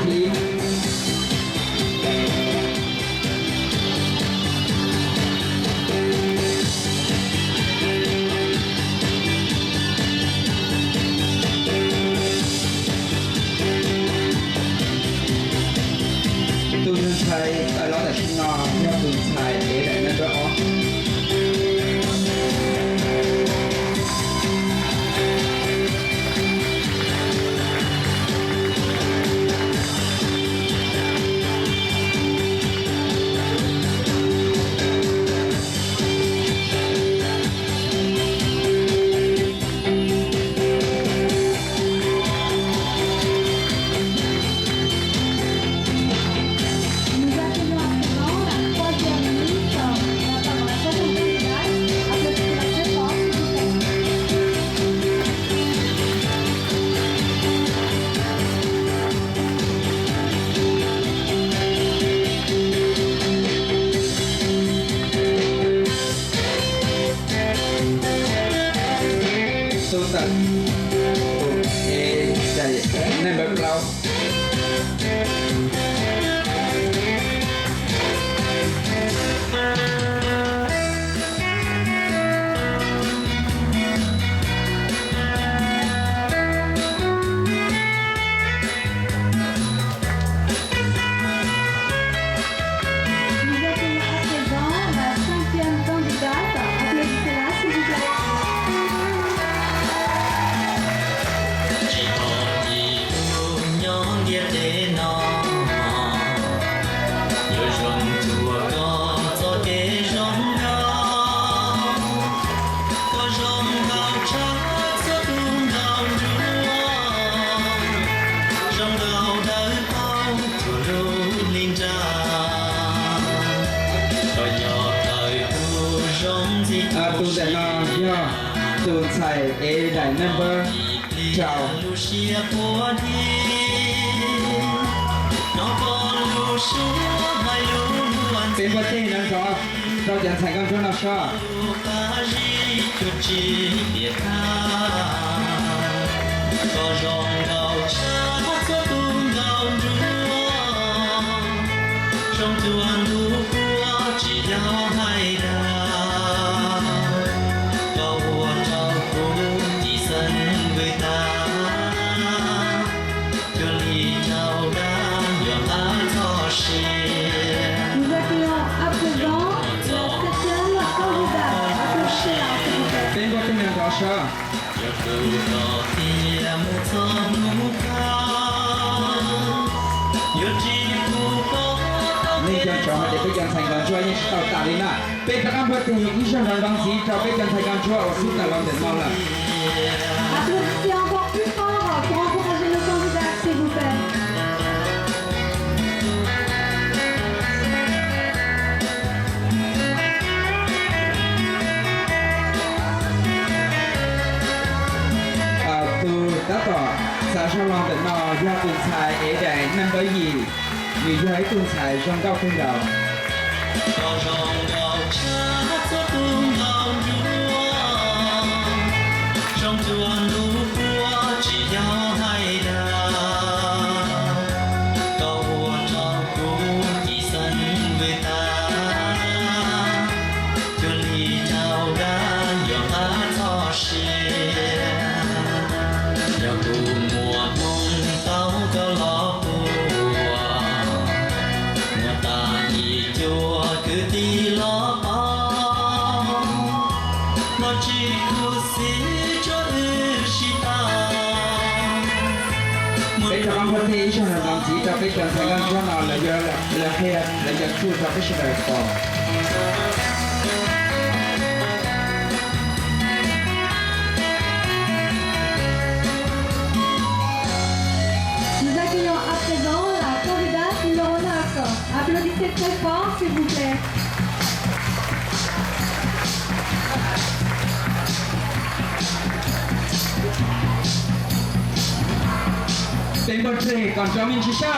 Ib. Tus ntxhais tawm los tam sim no yog tus ntxhais ev daim number ob. Tus tawm, tus ev daim number plaub. Nous accueillons à présent la cinquième candidate. Applaudissez-la, s'il vous plaît. Tsis pom yus nyob ntiaj teb no, yuav zoo cuag koj txoj kev zoo nraug. Koj zoo nkauj tshaj txhua tus nkauj nruab, zoo nkauj dawb paug cuag lub hli nra. Koj yog tawm tus zoo ntxim. Tus ntawm no yog tus ntxhais ev daim number rau. Peb npuaj teg nrov nrov rau cov ntxhais nkauj ntsuab no soj. Koj zoo nkauj tshaj txhua tus nkauj nruab, zoo cuag ntuj qub tsis yog hais dag. Koj ua rau kuv cis xeeb vwm tag, cuag li rau dab yog nqa txoj sia. Nous accueillons à présent la septième candidate. Applaudissez-la, s'il vous plaît. Peb npuaj teg nrov nrov soj. Yog tus koj tias mus txog hnub kawg, yuav tsis pub koj tau. Neeg cov ntsoov hais tias peb cov ntxhais nkauj ntsuab yeej tsis tau tas li na. Peb rov qab npuaj teg ib zaug nrov nrov ntxiv rau peb cov ntxhais nkauj ntsuab uas xub tawm los ntawm no lawm. Applaudissez encore plus fort pour encourager nos candidats, s'il vous plaît. Tus tab tom xav zog los ntawm no yog tus ntxhais ev daim number yim, nws yog ib tug ntxhais zoo nkauj kawg nkaus. Koj zoo nkauj tshaj txhua tus nkauj nruab, zoo cuag ntuj qub tsis yog hais dag. Koj ua rau kuv cis xeeb vwm tag, cuag li rau dab yog nqa txoj sia. Yog tus muaj hmoo tau koj los puag, muaj tag ib cuag kwv tij los pom, los tsis khuv xim tsuas wb sib tau. Peb rov qab npuaj teg ib zaug nrov nrov ntxiv rau peb cov ntxhais nkauj ntsuab no, lawv yuav, lawv qhia lawv cov txuj rau peb sawv daws pom. Nous accueillons à présent la candidate numéro neuf. Applaudissez très fort, s'il vous plaît. Peb npuaj teg kom nrov me ntsis soj.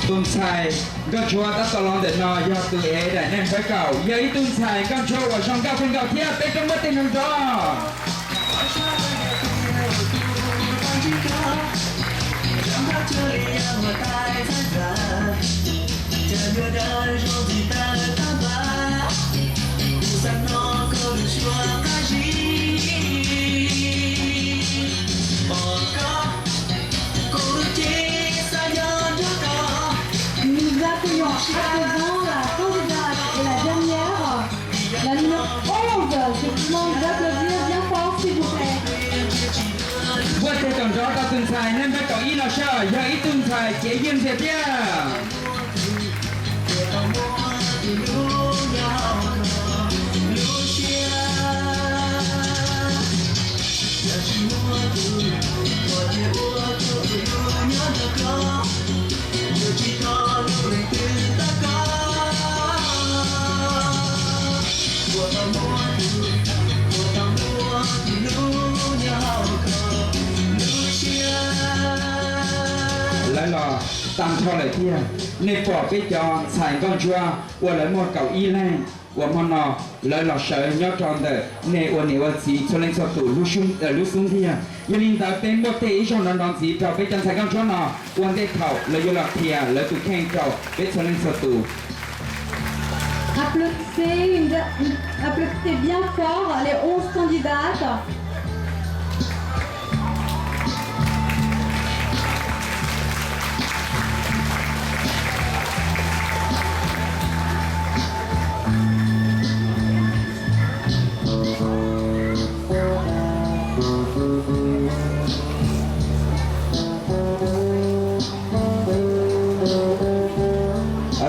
Tus ntxhais nkauj ntsuab tab tom los ntawm no yog tus ev daim neeg npawb kaum, yog ib tug ntxhais nkauj ntsuab uas zoo nkauj kawg nkaus thiab, peb rov muab tes nrog nrov. Nous accueillons à présent la candidate et la dernière, la numéro onze. Je vous demande d'applaudir bien fort, s'il vous plaît. Muab tes nrog nrov rau tus ntxhais neeg npawb kaum ib no saib, yog ib tug ntxhais cev yeej ntxiag thiab. Lawv los tag nrho lawm thiab. Nej pom peb cov ntxhais nkauj ntsuab uas lawv muaj kaum ib leeg uas hmo no lawv los sawv nyob rau ntawm nej ua niam ua txiv txhua leej txhua tus lub xub ntiag. Yog li ntawd peb muab tej ib zaug nrov nrov ntxiv rau peb cov ntxhais nkauj ntsuab no ua ntej thaum lawv yuav los qhia lawv tus kheej rau peb txhua leej txhua tus. Applaudissez, une- applaudissez bien fort les onze candidates.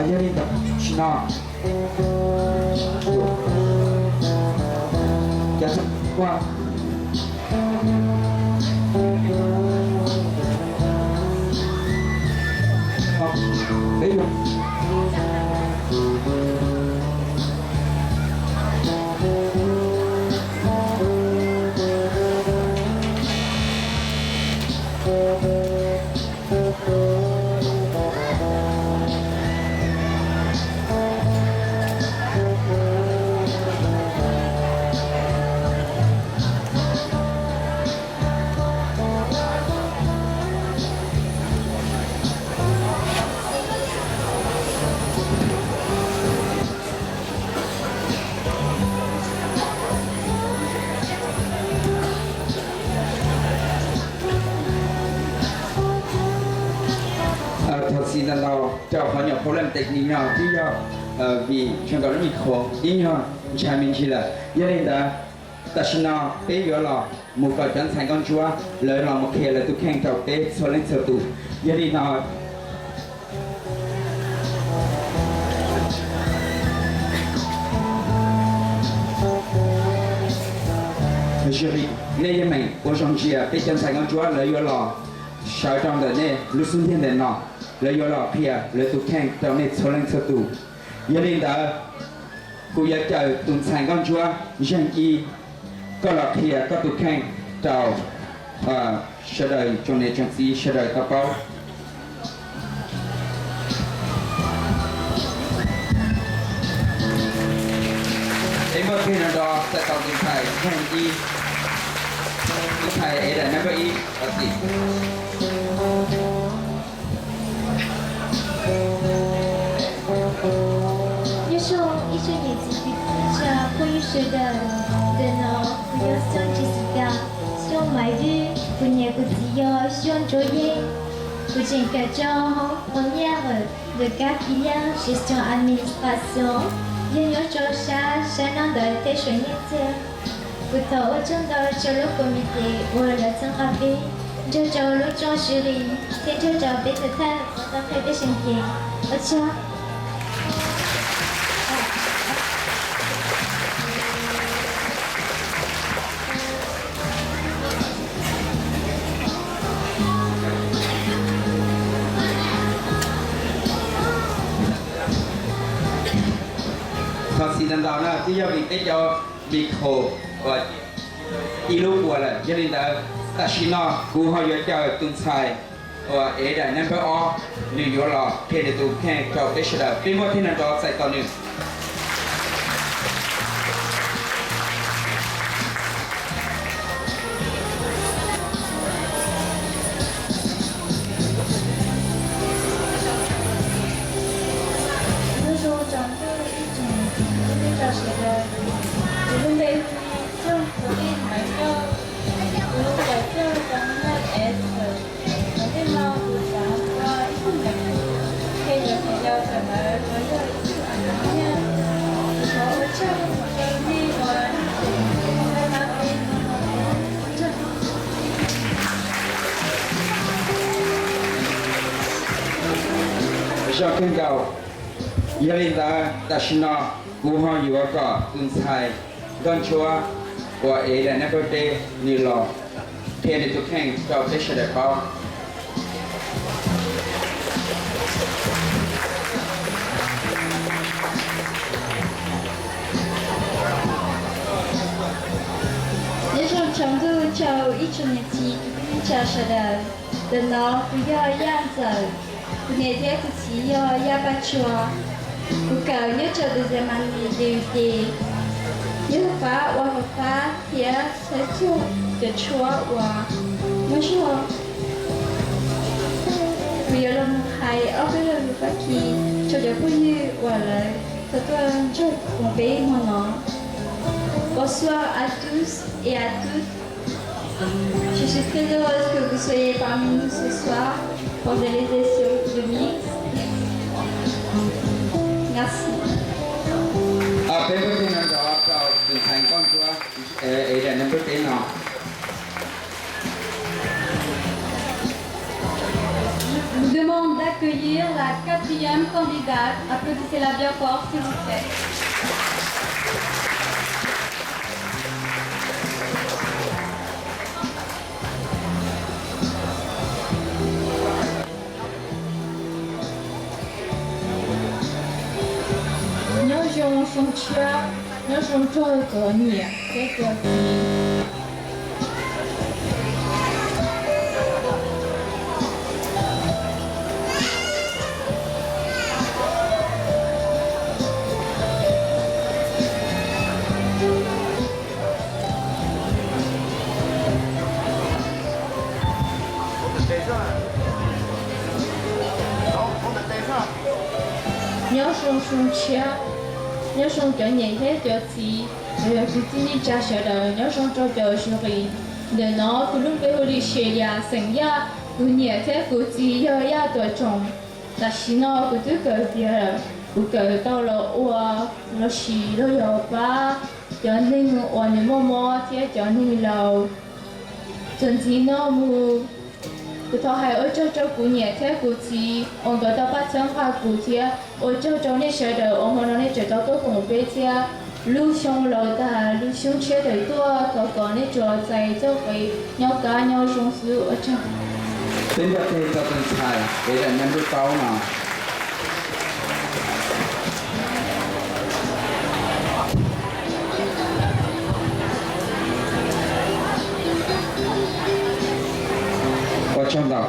Yog li ntawd tam sim no, peb Thov txim ntau ntau rau qhov nyuam qhuav leej tes nim no twb yog vim tshee nkaus lub me qhuav ib nyuag ntshai me ntsis lawm. Yog li ntawd tam sim no peb yuav los mus kom cov ntxhais nkauj ntsuab lawv los mus qhia lawv tus kheej rau peb txhua leej txhua tus. Yog li no, nej yeej meem ua zoo ntsia peb cov ntxhais nkauj ntsuab lawv yuav los sawv rau ntawm nej lub xub ntiag ntawm no, lawv yuav los qhia lawv tus kheej rau nej txhua leej txhua tus. Yog li ntawd, kuv yuav caw tus ntxhais nkauj ntsuab zeeg ib, koj los qhia koj tus kheej rau sawv daws tsoom niam tsoom txiv sawv daws tau paub. Peb muab tes nrog nrov txais tau tus ntxhais zeeg ib, tus ntxhais ev daim number ib. Nyob zoo ib tsoom niam txiv kwv tij neej tsa phooj ywg sawv daws, ntawm no kuv yog Xyooj Jessica, Xyooj Maiv Vij, kuv niam kuv txiv yog Xyooj Ntsuab Yeej. Kuv tseem kawm rau hauv qhov nyiaj ntawm kab filière gestion administration, yog nyob rau sab sab nab ntawd tej suav nyiaj txiag. Kuv thov ua tsaug ntau rau lub comité uas lawv txhawb nqa peb, nrog rau lub rooj jury thiab nrog rau peb tus thawj tau qhia peb seev ces ua tsaug. Thov txim ntau ntau na, twb yog vim peb cov micro ib lub ua lawm, yog li ntawd tam sim no kuv ho yuav caw tus ntxhais uas ev daim number ob, nws yuav los qhia nws tus kheej rau peb sawv daws. Peb muab thiab neeg nrov txais tos nws. Nyob zoo tsaus ntuj ib tsoom niam txiv kwv tij neej tsa sawv daws. Kuv lub npe hu li Txooj, kuv tus kheej Maiv Nkauj, kuv lub npe Txooj, kuv lub npe S. Hnub no kuv xav ua ib tug me nyuam qhia cov viv ncaus sawv daws los yog ib tug a nyiaj. Kuv thov ua tsaug rau nej uas ua tau peb. Zoo kawg nkaus. Yog li ntawd tam sim no kuv ho yuav kom tus ntxhais Nkauj Ntsuab uas ev daim number peb nws los qhia nws tus kheej rau peb sawv daws paub. Nyob zoo tsaus ntuj rau ib tsoom niam txiv kwv tij neej tsa sawv daws. Ntawm no kuv yog Yaj Ntxawm, kuv niam thiab kuv txiv yog Yaj Paj Tsua. Kuv kawm nyob rau ntawm Zes Mas Lis Lis Lis, yog fab ua hauv fab thiab txhawb txuj cov tshuab uas muaj zog. Kuv yuav los mus hais ob peb lo lus Fab Kis rau cov phooj ywg uas lawv tau tuaj nrog koom peb hmo no. Bonsoir à tous et à toutes. Je suis très heureuse que vous soyez parmi nous ce soir pour les éditions de Mix. Merci. Peb muab tus no nrov rau tus ntxhais Nkauj Ntsuab, eh, ev daim number peb no. Je vous demande d'accueillir la quatrième candidate. Applaudissez-la bien fort, s'il vous plaît. Nyob zoo xyoo tshiab, nyob zoo rau cov niam thiab cov txiv. Nyob zoo xyoo tshiab, nyob zoo cov niam thiab cov txiv, cov kwv tij neej tsa sawv daws, nyob zoo rau cov jury. Ntawm no kuv lub npe hu li Xyem Yas xeem Yaj, kuv niam thiab kuv txiv yog Yaj Tuam Tsoom. Tam sim no kuv twb kawm tiav lawm, kuv kawm tau los ua los sis los yog pab cov neeg uas nws muaj mob thiab cov neeg laus. Txuas ntxiv no mus, kuv thov hais ua tsaug rau kuv niam thiab kuv txiv uas nkawd tau pab txhawb nqa kuv thiab ua tsaug rau nej sawv daws uas hmo no nej tseem tau tuaj koom peb thiab. Lub xyoo laus tag lub xyoo tshiab tawm tuaj, thov kom nej tsuas txais txoj kev nyob kaj nyob zoo xwb, ua tsaug. Peb npaj teg rau tus ntxhais ev daim number plaub no. Ua tsaug ntau.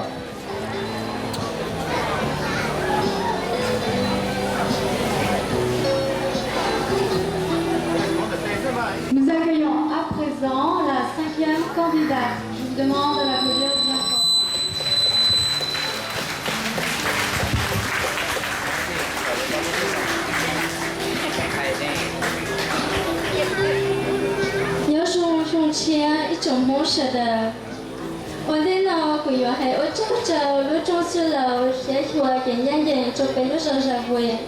Nous accueillons à présent la cinquième candidate. Je vous demande de l'applaudir bien fort. Nyob zoo xyoo tshiab ib tsoom Hmoob sawv daws. Ua ntej no kuv yuav hais ua tsaug rau lub rooj xyuas laus siab xyuas kev ncaj ncees rau peb lub zos Zas Vues,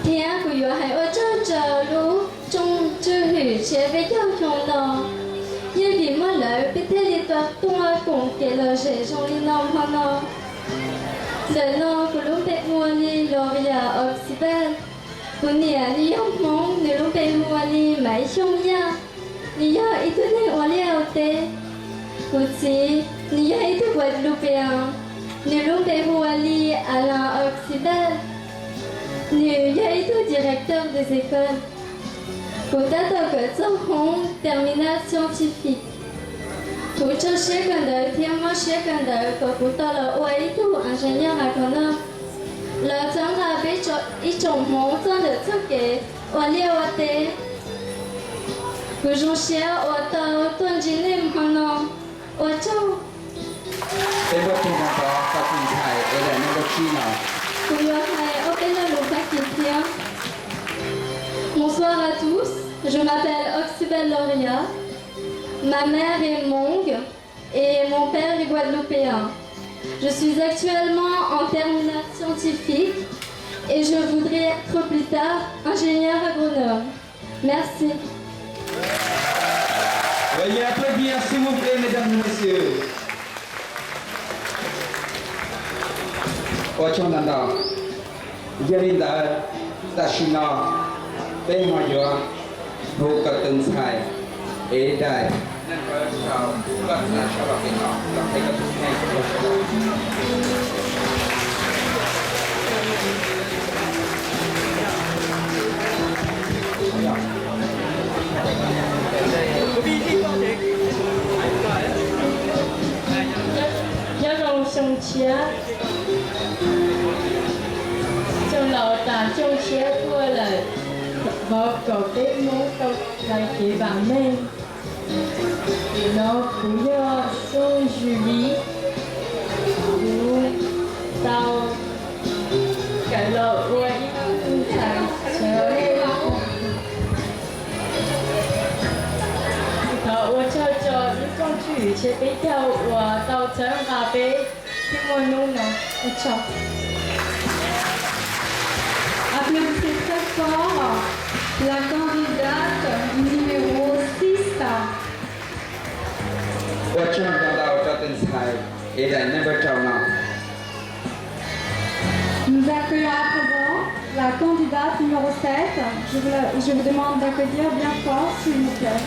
thiab kuv yuav hais ua tsaug rau lub rooj tswj hwm tshiab peb caug xyoo no. Yeej vim muaj lawv peb thiaj li tau tuaj koom kev lom zem zoo li no hmo no. Ntawm no kuv lub npe hu ua li Loria Oxibal. Kuv niam nws yog Hmoob, nws lub npe hu ua li Maiv Xyooj Yaj. Nws yog ib tug neeg ua liaj ua teb. Kuv txiv nws yog ib tug Guadeloupean, nws lub npe hu ua li Alain Oxibal. Nws yog ib tug directeur des écoles. Kuv tab tom kawm txoj hoob terminale scientifique. Kuv tso siab kawg ntawd thiab mob siab kawg ntawd kom kuv tau los ua ib tug inženio hais kom no. Los txhawb nqa peb ib tsoom Hmoob txoj ntawm txoj kev ua liaj ua teb. Kuv zoo siab uas tau tuaj ntsib nej hmo no. Ua tsaug. Peb npuaj teg nrov nrov rau tus ntxhais es daim neeg npawb tsib no. Kuv yuav hais ob peb lo lus Fab Kis thiab. Bonsoir à tous, je m'appelle Oxybel Loria. Ma mère est Hmong et mon père est guadeloupéen. Je suis actuellement en terminale scientifique et je voudrais être plus tard ingénieur agronome. Merci. Veuillez applaudir, s'il vous plaît, mesdames et messieurs. Ua tsaug ntau ntau. Yog li ntawd, tam sim no peb ho yuav hu kom tus ntxhais es daim neeg npawb rau koj txav zog los pem no los qhia koj tus kheej rau sawv daws. Nyob zoo xyoo tshiab, xyoo laus tas xyoo tshiab tuaj lawm, thov kom peb Hmoob tau hais kev vam meej. Nim no kuv yog Xyooj Ywj Lis, kuv tau kawm los ua ib tug ntxhais sawv daws. Thov ua tsaug rau lub rooj tswv yim tshiab peb caug uas tau txhawb nqa peb thiab muaj hnub no. Ua tsaug. Applaudissez très fort la candidate numéro six. Ua tsaug ntau ntau rau tus ntxhais es daim neeg npawb rau no. Nous accueillons à présent la candidate numéro sept. Je vous, la- je vous demande d'accueillir bien fort, s'il vous plaît.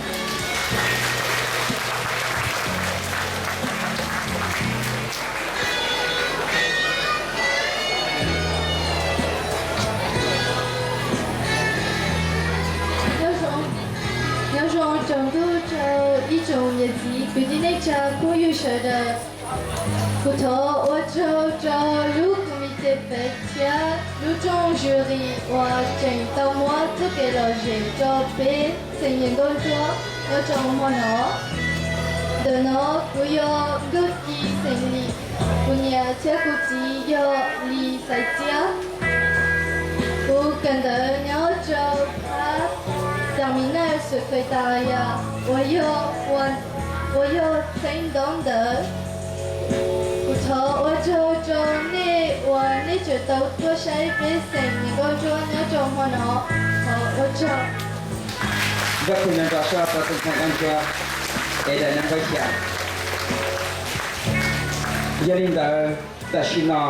Nyob zoo, nyob zoo tsaus ntuj rau ib tsoom niam txiv kwv tij neej tsa phooj ywg sawv daws. Kuv thov ua tsaug rau lub comité pem thiab lub rooj jury uas tseem tau muab txoj kev lom zem rau peb xeem Yim Nkauj Ntsuab nyob rau hmo no. Ntawm no kuv yog Nkauj Ci xeem Lis, kuv niam thiab kuv txiv yog Lis Xaiv Txiab. Kuv kawm ntawv nyob rau phab terminal secretariat uas yog, uas yog txheeb ntaub ntawv. Kuv thov ua tsaug rau nej uas nej tseem tau tuaj saib peb xeem Yim Nkauj Ntsuab nyob rau hmo no. Thov ua tsaug. Nkauj Ci nrov nrov soj rau tus ntxhais Nkauj Ntsuab es daim neeg npawb xya. Yog li ntawd, tam sim no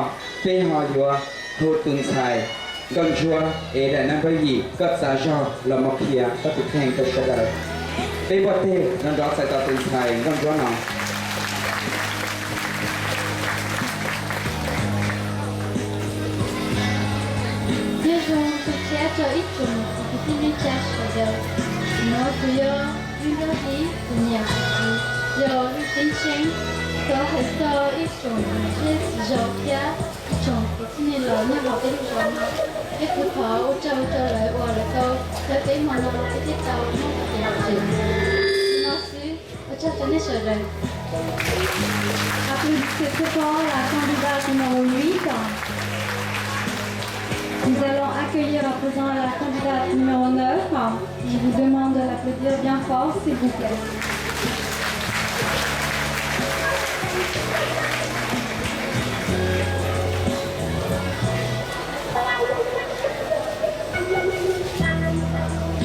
peb ho yuav hu tus ntxhais Nkauj Ntsuab es daim neeg npawb yim, koj txav zog los mus qhia koj tus kheej rau sawv daws. Peb npuaj teg nrov nrov txais tos tus ntxhais Nkauj Ntsuab no. Nyob zoo xyoo tshiab rau ib tsoom niam txiv kwv tij neej tsa sawv daws. Nim no kuv yog Lwm Ntaub Hib, kuv niam kuv txiv yog Lwm Ceeb Tsheej. Thov hais txog ib tsoom niam txiv zej txiv zos thiab ib tsoom kwv tij neej laus nyob hauv peb lub zos no. Peb kuj thov ua tsaug rau lawv uas lawv tau caw peb hmo no peb thiaj tau muaj kev lom zem no xwb. Ua tsaug rau nej sawv daws. Applaudissez très fort la candidate numéro huit. Nous allons accueillir à présent la candidate numéro neuf. Je vous demande de l'applaudir bien fort, s'il vous plaît.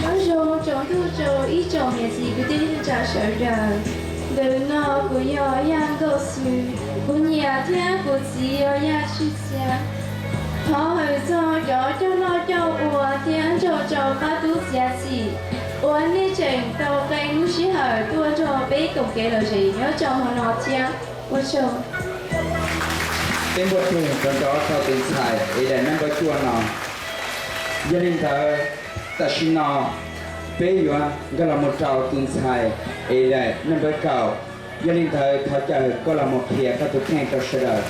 Nyob zoo tsaus ntuj rau ib tsoom niam txiv kwv tij neej tsa sawv daws. Ntawm no kuv yog Yaj Nkauj Xwm, kuv niam thiab kuv txiv yog Yaj Tswj Txia. Thov hais txog cov coj noj coj ua thiab nrog rau pab tub txiav txim uas nej tseem tau qee lub sij hawm tuaj nrog peb koom kev lom zem nyob rau hmo no thiab. Ua tsaug. Peb npuaj teg nrov nrov rau tus ntxhais es daim neeg npawb cuaj no. Yog li ntawd, tam sim no peb yuav nkag los mus rau tus ntxhais es daim neeg npawb kaum. Yog li ntawd thov caw koj los mus qhia koj tus kheej rau sawv daws.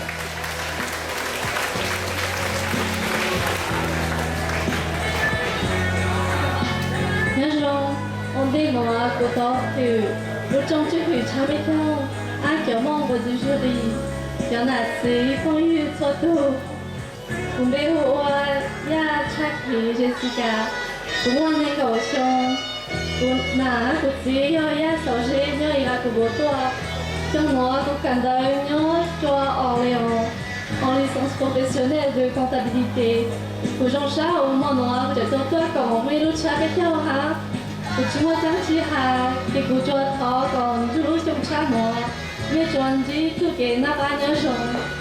Nyob zoo, ua ntej nuav kuv thov hwm lub rooj tswj hwm tshaj peb caug, ab cov muaj nqua ntxwv zug li, cov nam txiv phooj ywg txhua tug. Kuv npe hu ua Yaj Tshaj Khiv Jessica, kuv muaj nees nkaum xyoo. Kuv nam kuv txiv yog Yaj Xauv Zeb nyob Irapuku tuaj. Xyoo nuav kuv kawm ntawv nyob tsua Orléans, en licence professionnelle de comptabilité. Kuv zoo sab uas hmo nuav kuv tseem tau tuaj koom mej lub tshab peb caug hab. Kuv tsis muaj dlaab tsi has, ces kuv tsuas thov kom nrug lub xyoo tshab nuav mej tsuas ntsib txuj kev naj qab nyob zoo.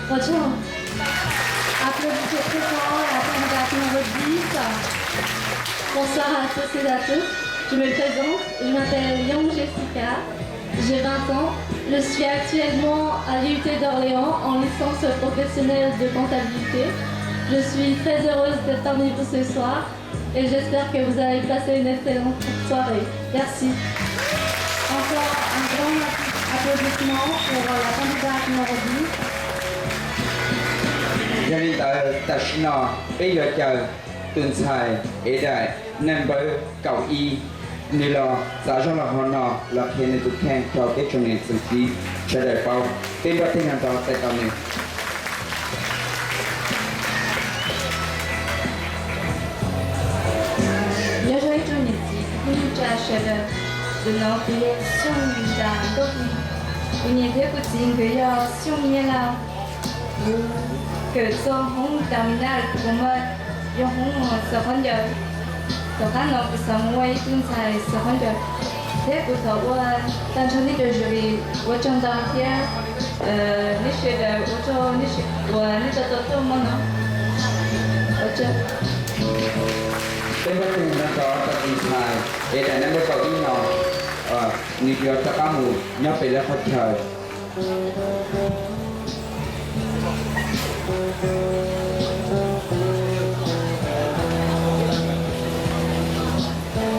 Ua tsaug. Applaudissez très fort la candidate numéro dix. Bonsoir à tous et à toutes. Je me présente, je m'appelle Young Jessica, j'ai vingt ans, je suis actuellement à l'I U T d'Orléans en licence professionnelle de comptabilité. Je suis très heureuse d'être parmi vous ce soir et j'espère que vous allez passer une excellente soirée. Merci. Encore un grand applaudissement pour la candidate numéro dix. Yog li ntawd tam sim no peb yuav caw tus ntxhais ev daim neeg npawb kaum ib, nws los txav zog los hauv no los qhia nws tus kheej rau peb tsoom niam txiv kwv tij sawv daws paub. Peb npaj teg nrov txais tos nws. Nyob zoo ib tsoom niam txiv kwv tij neej tsa sawv daws, tus no kuv yog Xyooj Nras Nkauj Hli. Kuv niam thiab kuv txiv nkawd yog Xyooj Nyiaj Lauj. Kuv kawm txog hoob tam na, kuv muaj yog hoob xav khaub ncaws. Tom qab no kuv xav mus ua ib tug ntxhais xav khaub ncaws, thiab kuv thov ua tag nrho nej cov jury ua tsaug ntau thiab nej sawv daws ua tsaug uas nej tau tuaj hmo no. Ua tsaug. Peb npaj teg nrov rau tus ntxhais ev daim neeg npawb kaum ib no, nws yuav rov qab mus nyob pem lawv qhov chaw.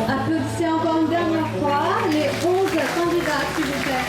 Applaudissez encore une dernière fois les onze candidats, s'il vous plaît.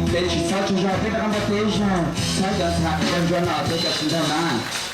Peb tsis txhob tsaug zog, peb rov qab npaj teb zog, txhob cov ntxhais ntsuag no, peb cov tsis ntag mas.